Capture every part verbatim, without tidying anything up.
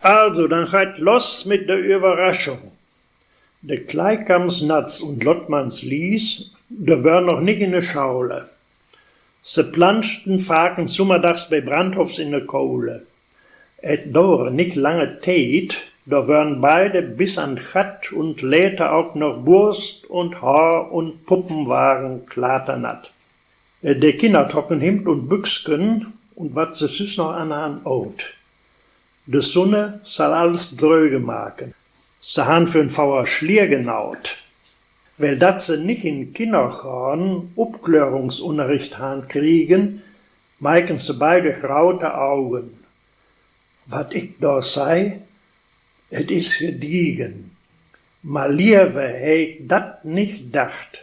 Also, denn geiht los mit de Överraschung. De Kleikamps Natz un Lottmanns Lies, de wören noch nich in de Schaule. Se planschten faken summerdags bi Brandhoffs in de Kohle. Et dore nich lange Tiet, do wören beide bis an 't Gatt un later ok noch Burst un Haar un Puppenwagen klaternatt. De Kinner trocken Hemd un Büxken un wat se süss noch an harrn ut. De Sunne sall allens dröge maken. Se harrn för 'n Fauer Slier genaut. Wiel dat se nich in Kinnergoorn Upklörungsunnerricht harrn kriegen, meiken se beide graute Augen. Wat ik dor sei, et is gediegen. Malieve heff ik dat nich dacht,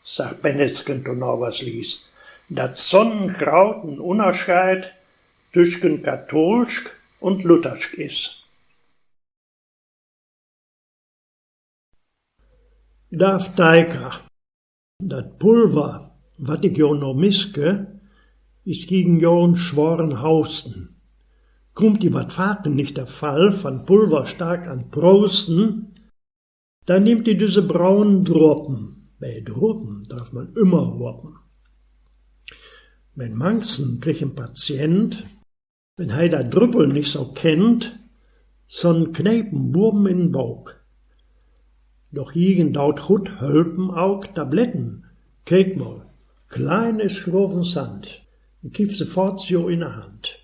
sagg Pennetzken to Nabers Lies, dat so'n grauten Unnerscheid tüsken katholsk un luthersk is. De Afteiker. Dat Pulver, wat ik jo no miske, is giegen jo'n sworen Hausten. Kummt di wat faken nich de Fall, van Pulver stark an proosten, denn nehmt di düsse braunen Dropen, bi Dropen dröff man ümmer hopen. Men manchsen kriggt en Patient, wenn he dat Drüppeln nich so kennt, so'n Knepen boven in'n Bauk. Doch jiegen daut gutt hölpen auk Tabletten, kiek mal, kleine Schroven Sand, ik giff se foorts jo in de Hand.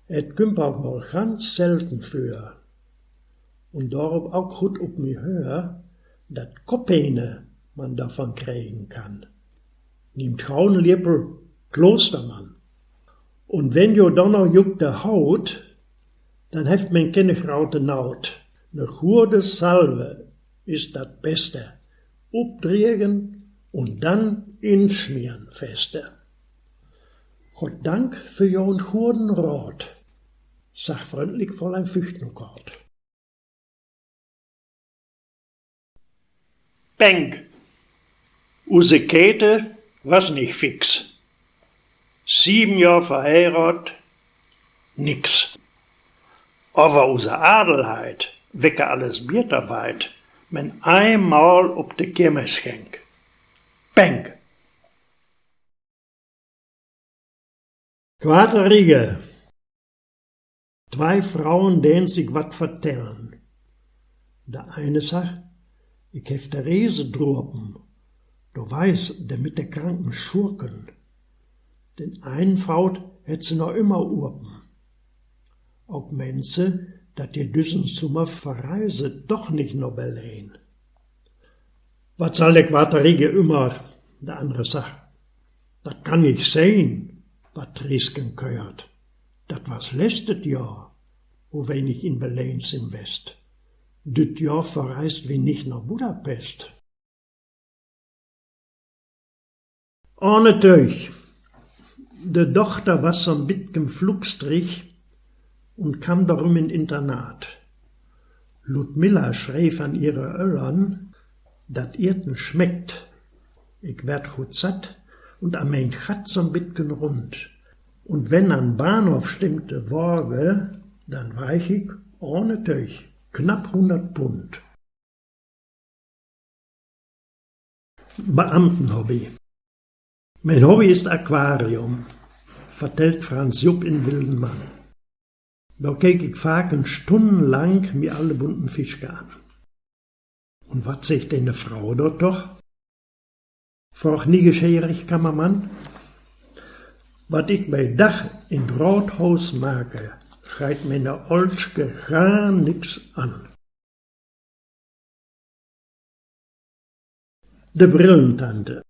Et kümmt auk mal ganz selten vör, un dorop auk gutt up mi höör, dat Koppene man dorvan kriegen kann. Nehmt gau en Liepel Klostermann. Un wenn jo dann noch juckt de Haut, denn hefft men kene graute Naut. Ne gode Salve is dat Beste. Updriegen un dann insmieren feste. Gott Dank för jo'n goden Raat, sagg fründlich Fräulein Füchtenkort. Penk. Use Käthe was nich fix. Sieben Johr verheiraadt, nix. Aver use Adelheid wecke alles Biertarbeit, men eenmal op de Kirmes geng. Penk. Quaterige. Twei Frauen deen sik wat vertellen. De eine sagg: Ik heff Therese dropen, do weis, de mit de Kranken schurken. Den einen Faut hett se noch ümmer open. Ok meent se, dat de düssen Summer verreise doch nich na Berlin. Wat sall de Quaterige ümmer, de annere sagg: Dat kann nich sien, wat Thriesken köört. Dat was lestet Johr, wo wi nich in Berlin sin west. Düt Johr verreist wi nich na Budapest. Ahne Töch. De Dochter was so'n bitken flugstrig un kamm dorüm in Internat. Ludmilla schreev an ihre Öllern, dat Eten smeckt, ik werd guot satt un an mien Gatt so'n bitken rund. Un wenn an Bahnhoff stimmte Wage, dann weig ik, ahne Töch, knapp hunnert Pund. Beamtenhobby. Mien Hobby is 't Aquarium, vertellt Franz Jupp in Wilden Mann. Dor keek ik faken stunnenlang mi alle bunten Fischke an. Un wat seggt ene Frau dor doch? Fraagt niegeschierig Kammermann. Wat ik bi Dag in 't Raathuus make, geiht mene Olske gar nix an. De Brillentante.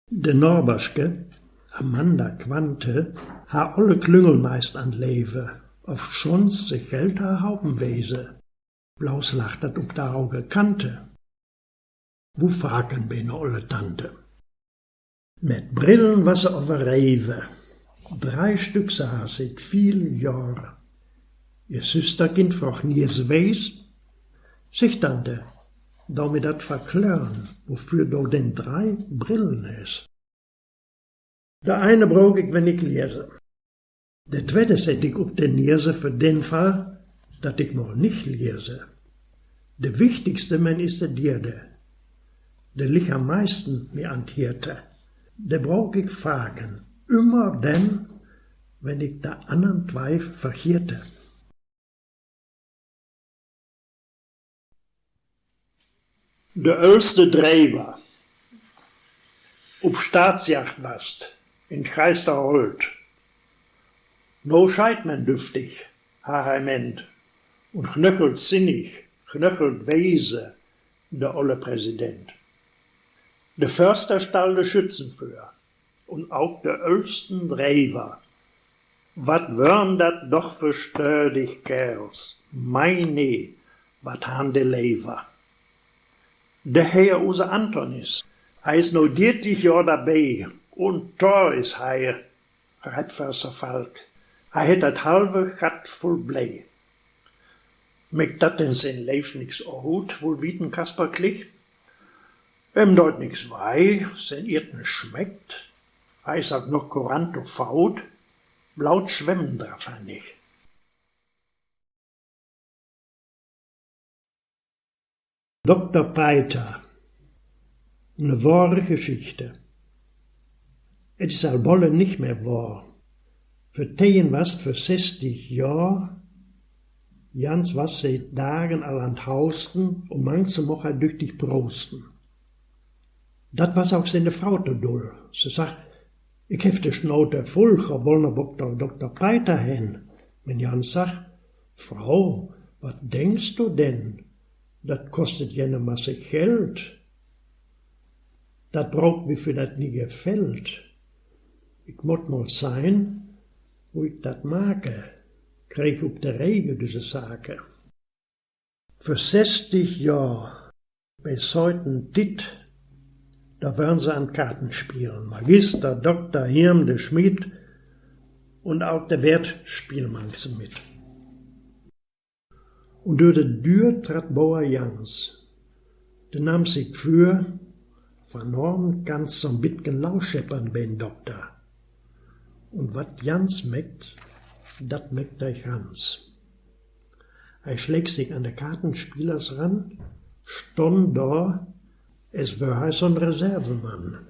De Naberske, Amanda Quante, harr olle Klüngel meist an 't Leve, ofschoonst se Geld harr haupen wese. Bloots lag dat up de Augekante. Wu faken bi ene olle Tante. Met Brillen was se överreve. Drei Stück se harr siet vielen Johr. Ehr Süsterkind fraagt niees wees: Segg, Tante, do mi dat verklören, woför do denn drei Brillen hest? De eine bruuk ik, wenn ik lese. De twede sett ik up de Niese för den Fall, dat ik mal nich lese. De wichtigste men is de dierde, de liggt am meisten mi an 't Hierte. De bruuk ik faken, ümmer denn, wenn ik de annern twei vergiete. De öllste Drever. Up Staatsjagd wast, in 't Geisterholt. No scheidt men düftig, harr he meent, un gnöchelt sinnig, gnöchelt wese, de olle Präsident. De Förster stall de Schützen vör, un auk de öllsten Drever. Wat wörn dat doch för stödig Kerls, meine, wat harrn de lever. De Heer use Antonis, he is no diertig Johr dor bi, un toll is he, reip Förster Falk, he hett dat halve Gatt vull Blei. Mäkt dat denn sien Leev nix ut, wull wieten Kasper Klich? Em deit nix wei, sien Eten smeckt, he is ok noch kurant to Foot, blaut swemmen draff he nich. Dokter Peiter. 'Ne wohre Geschichte. Et is al bolle nich mehr wohr. Vertellen was 't vör sestig Johr. Jans was siet Dagen al an 't hausten un mangs moch he düchtig prosten. Dat was ok siene Frau to dull. Se sagg: Ik heff de Snaute vull, gah woll na Dokter, Dokter Peiter hen. Men Jans sagg: Frau, wat denkst du denn? Dat kostet jenne Masse Geld. Dat bruukt wi för dat nie'e Feld. Ik mutt mal sehn, wo ik dat make, kreeg up de Rege düsse Sake. Vör sestig Johr, bi seuten Tiet, dor wörn se an Kartenspielen, Magister, Dokter, Hirm, de Schmied un auk de Weert spiel mangs mit. Un dör de Dür tratt Boer Jans. De nahm sik vür: Vanavend kannst so'n bitken lausscheppern bi'n Dokter. Un wat Jans meckt, dat meckt he gans. He sleek sik an de Kartenspielers ran, stunn dor, es wör he so'n Reservemann.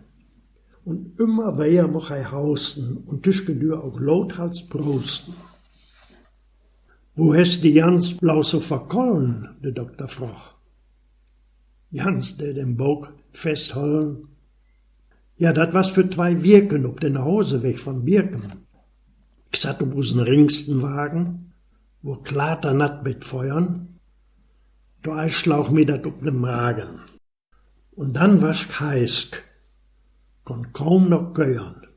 Un ümmer weer much he hausten un tüskendür ok loothals prosten. Wo hest di, Jans, blauts so verkollen? de Dokter froog. Jans dee den Book festhollen. Ja, dat was vör twei Wieken op den Hoseweg von Birken. Ik satt op usen ringsten Wagen, wor klaternatt bet Föhren, do ei slaug mi dat op den Magen. Un dann was 't heiß, kunn kaum noch köhern.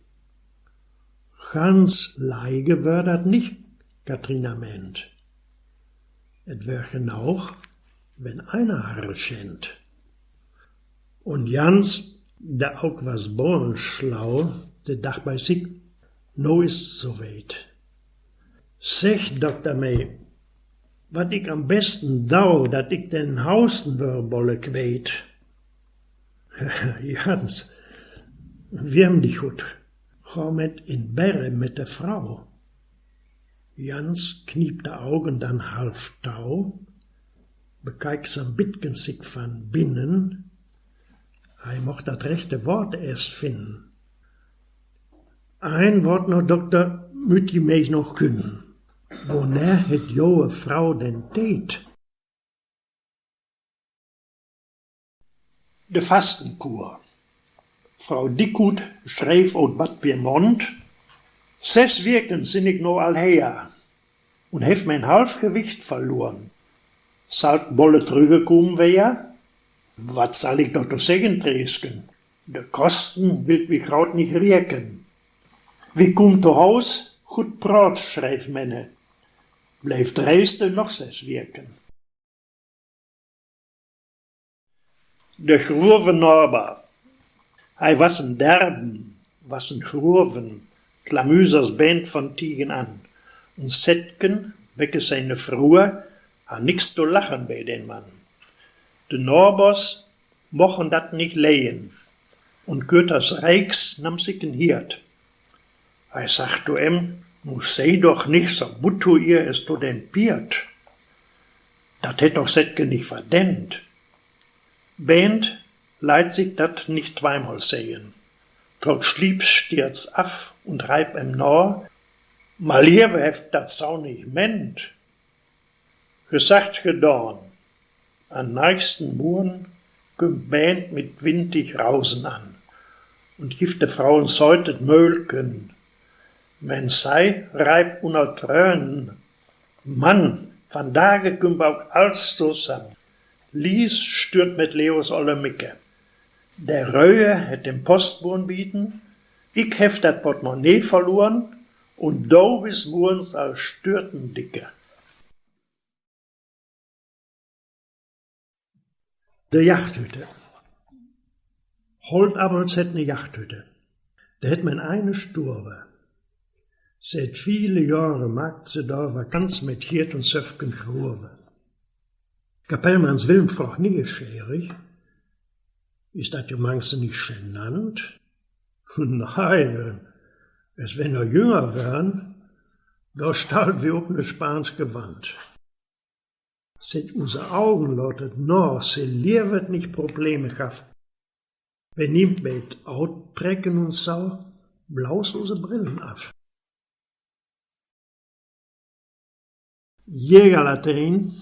Ganz leige wör dat nich, Katharina meent. Et wör genoog, wenn einer harre schennt. Un Jans, de ok was bollenslau, de dacht bei sik: No is 't so wiet. Segg, Dokter, mi, wat ik an'n besten do, dat ik den Hausten wör bolle kwiet. Jans, wärm di gutt, gah mit in Bedde mit de Frau. Jans kniep de Augen dann half tau, bekeik so'n bitken sik van binnen. He moch dat rechte Woort eerst finnen. Ein Woort noch, Dokter, mütt ji mi noch künnen. Woneer hett joe Frau denn Tiet? De Fastenkur. Frau Dickut schreev ut Bad Pyrmont: Ses Wieken sin ik no al her un heff mien Halfgewicht verloren. Sall 't bolle trüggekomen weer? Wat sall ik dorto seggen, Treesken? De Kosten willt wi graad nich rieken. Wi kummt to Huus, gutt praat, schreev Menne, bleev Treesken noch ses Wieken. De gruve Naber. He was en derben, was en gruven Klamüsersbeen von Tiegen an, un Setken, wecke siene Frue, harr nix to lachen bi den Mann. De Nabers mochen dat nich legen, un Köters Reiks namm sik en Hiert. He sagg to em: Nu seh doch nich so butt to ehr es to den Pierd. Dat hett doch Setke nich verdennt. Bernd leit sik dat nich tweimal seggen, troot Slieps stierz af un reip em na: Malliewe hefft dat so nich mennt. Gesaggt, gedahn. An'n nächsten Murrn kümmt Bernd mit twintig Rausen an un gifft de Fro en sötet Möhlken. Men sei reip unner Trönen: Mann, vandage kümmt ok alls tosamen. Lies stüert met Leos olle Micke. De Röhe hett den Postboon bieten, ik heff dat Portemonnaie verloren, un do bis murrns al stüert en Dicke. De Jachthütte. Holt Appels hett ne Jachthütte. De hett men eine Stuwe. Siet viele Johre maakt se dor Vakanz mit Geert un Söfken Growe. Kapellmanns Willem fraagt nieschierig: Is dat jo mangs nich genant? Nein, es wi noch jünger wören, dor stallt wi op ne spaanske Wand. Sitt use Ogen laat et na, se lievet nich Probleme gaff. Wi nimmt bi't Uttrecken un so bloos use Brillen af. Jägerlatrien.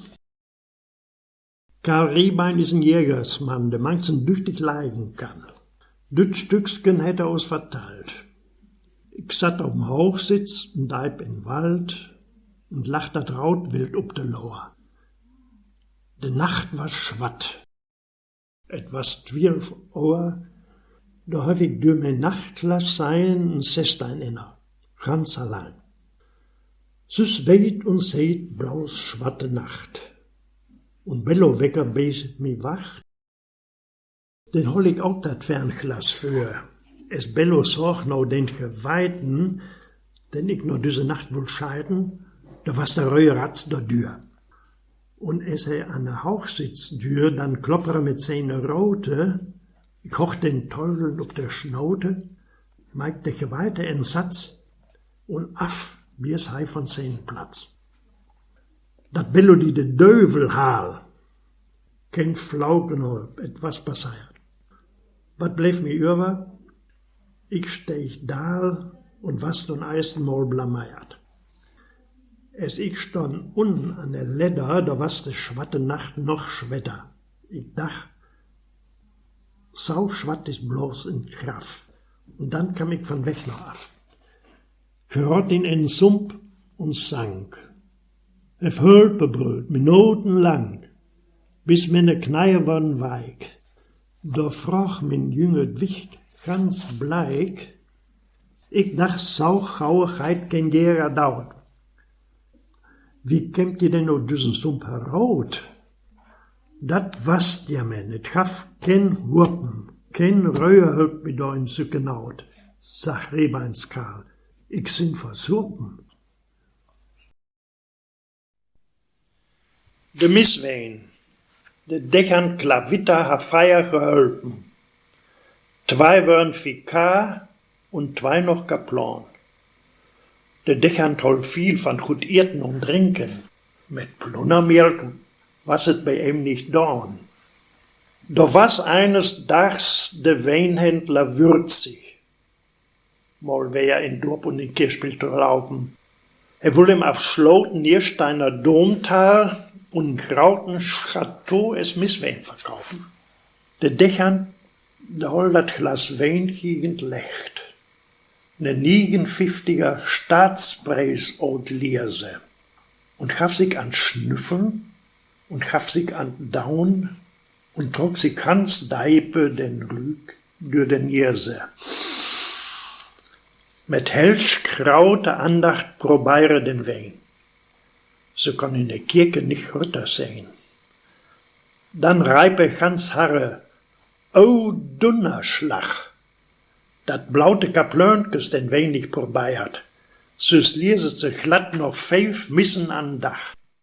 Karl Rehbein is en Jägersmann, de mangs en düchtig leiden kann. Düt Stücksken hett he us vertellt. Ik satt op'n Hoochsitz un deip in'n Wald un lagg dat Rootwild op de Loor. De Nacht was swatt. Et was twelf Ohr, do heff ik dör mien Nachtglas sehn en Sestein-Enner, ganz allein. Süss wiet un seet bloos swatte Nacht. Un Bello Wecker bi mi wacht. Den holl ik ok dat Fernglas vör. Es Bello saag na den Geweiten, den ik na düsse Nacht wull scheiten, do was de röde Ratz dor dör. Un es he an de Hoochsitzdör dann kloppere mit sene Rote, ik hoch den Teufeln op de Schnote, meik de Geweite en Satz un af wies he von senen Platz. Dat Bello di de Dövel haal. Keen Flaukenhulp, et was passeert. Wat bleev mi över? Ik steeg daal un was to'n eersten Mal blameert. Es ik stonn unnen an de Ledder, do was de swatte Nacht noch swetter. Ik dach, so swatt is bloos en Graff. Un dann kamm ik von Weg noch af. Graad in en Sump un sank. Heff Hölpe brüllt, minutenlang, bis miene Kneie worden weik. Do fraag mien jünget Wicht ganz bleik: Ik dach, so gau geiht keen Jäger doot. Wie kemt ji denn ut düssen Sump herut? Dat wasst ja men, et gaff keen Hupen, keen Röhe hölp mi dor in sücke Naut, sagg Rehbeins Karl, ik sin versupen. De Missween. De Dechant Klawitter harr feier gehölpen. Twei wören Vikar un twei noch Kaplan. De Dechant holl viel van goot Eten un Drinken. Mit Plunnermelk was et bi em nich daan. Do was eines Dags de Weenhändler würzig mal weer in Dorp un in Kirchspiel to loupen. He wull em af Sloten Niersteiner Domtal un en grauten Schatto es Missween verkaupen. De Dechant, de holl dat Glas Ween giegen 't Lecht, ne niegenfiftiger Staatspries ut Liese, un gaff sik an Snüffeln un gaff sik an Dauen un trock sik ganz deipe den Rüük dör de Niese. Mit hellsch graute Andacht probeer he den Ween. Se konn in de Kirke nich rütter sehn. Dann reip he ganz harre: O Dunnerslag! Dat blaute Kaplöönkes den Ween nich probeert, süss lieset se glatt noch fief Missen an Dag.